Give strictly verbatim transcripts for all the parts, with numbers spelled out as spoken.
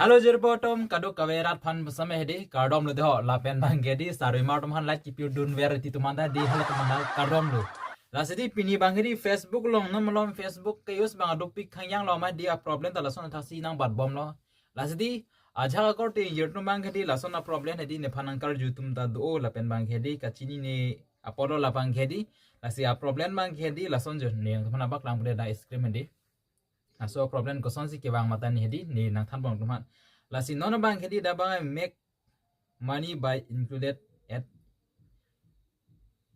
Hello, jirpo atum, kadokave rat aphan pusame hedi, kardom lo deho, lapen bang hedi, sarui mar atum aphan light kipir dun ver ti atum aphan ta di, hello atum aphan ta kardom lo. Lasi di pini bang hedi Facebook along non malom Facebook ke-use bang dopik khangjang lo ma di a-problem ta lason athak si nangbatbom lo. Lasi di ajahak akorte ingjir atum bang hedi lason a-problem hedi nephan nangkarju atum ta do lapen bang hedi kachinine apot lo labang hedi. Lasi a-problem bang hedi lason jo ne nangtum aphan nangpaklang pule da screen hedi. Laso problem kosonsi kevang mate ne hedi ne nangthanbom atum aphan. Lasi non bang hedi da bang make money by included ad,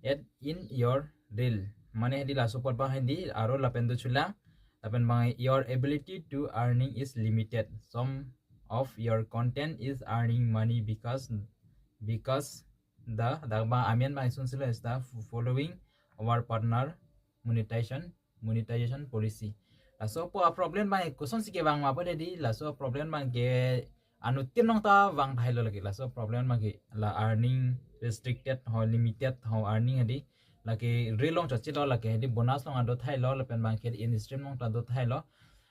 ad in your reel. Mane hedi laso apot bang hedi aro lapen do chulang. Lapen bang your ability to earning is limited. Some of your content is earning money because because the da bang amen bang isun sila is the following our partner monetization monetization policy. Laso apo a-problem bang kosonsi kevang ma apot hedi laso problem bang ke anuttin along ta vang thailo lake. Laso problem bang ke la earning restricted ho limited ho earning hedi lake reel along chotchelo lake hedi bonus along ado thailo lapen bang ke in stream along ta do thailo.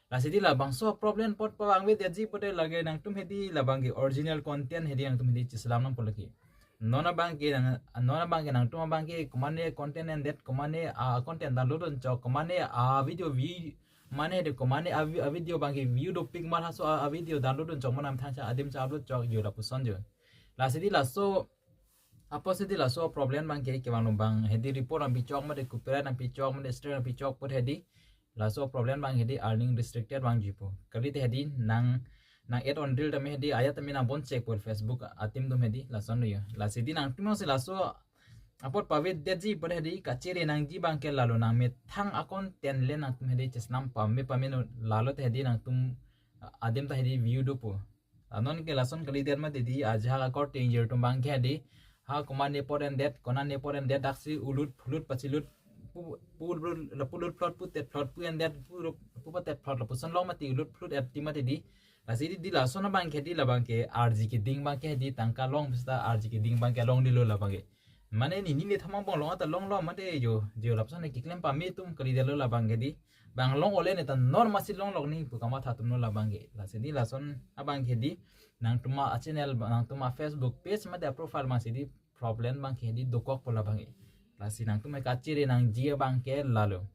Lasi di labangso problem apot pavang avedetji pulote lake nangtum hedi labang ke original content hedi nangtum hedi chiselam nangpo lake. Non bang ke nang non bang ke nangtum bang ke komane content endet komane a-content download dun chok komane a-video view mane de komane a-video bang ke view dopik mar haso a-video download dun chok manam thangcha adim cha upload chok jo lapuson jo. Lasi di laso apotsi di laso problem bang ke kevang lo bang hedi report nangpichok mate copyright nangpichok mate strike nangpichok apot hedi laso problem bang hedi earning restricted bang jipo. Kalite hedi nang nang ad on reel tame hedi ajat tame nang bon check apot Facebook a-team atum hedi lason lo jo. Lasi di nangtum si laso apot pavedetji apot hedi kachere nangji bang ke lalo nangmethang a-content le nangtum hedi chesnam pame pame no lalo te hedi nangtum adim ta hedi view dopo. Anon ke lason kalidet mate di ajahak akorte ingjir atum bang ke hedi ha komane apot endet konane apot endet daksi ulut phulut pachilut pu pu pu lut phlot pu tet phlot pu endet pu pu patet phlot lapuson long mate ulut phulut et ti mate di. Lasi di di lason bang ke di labang ke arji keding bang ke di tangka long pista arji keding bang ke long dilo labang ke. Mane nini ne thamang bong long ata long lo mate jo jo lapuson ne keklem pame atum kalidetlo labang ke di. Bang long ole ne ta normal si long long ni pu kamatha atum lo labang ke. Lasi di lason abang ke di nangtum a-channel nangtum a-Facebook page mate a-profile bang si di problem bang ke di dokokpo labang ke. Lasi nangtum kachere nangji bang ke lalo.